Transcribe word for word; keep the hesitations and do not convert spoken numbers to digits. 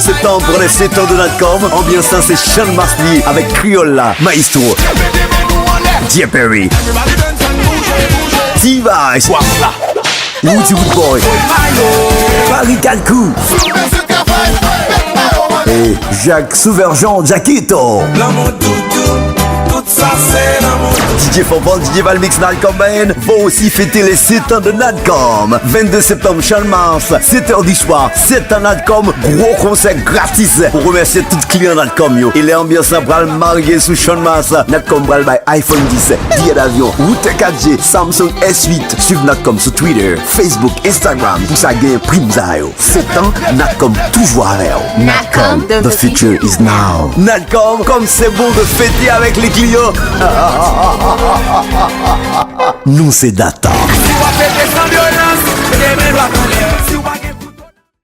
Septanm pou lè setan de Natcom, anbyans lan se Chan Mas li avèk kreyòl la, maestro J Perry, T-Vice, Roody Roodboy, Paris Kalkou, e Jacques Souverjean Jackito. D J Fanfan, D J Valmix, Natcom Band va aussi fêter les sept ans de Natcom. Vingt-deux septembre, Chan Mas, sept heures du soir, sept ans Natcom, gwo konsè gratis pou remèsye tout kliyan Natcom yo. E lè anbyans lan pral marye sou Chan Mas, Natcom pral bay iPhone dix, biyè davyon, woutè kat G, Samsung S huit. Swiv Natcom sou Twitter, Facebook, Instagram pou sa gen prim sa yo. Setan, Natcom toujou avè w. Natcom, the future is now. Natcom, kòm se bon de fete avèk le kliyan. Nou se data. Si w ap fete san vyolans, mete men dwat anlè.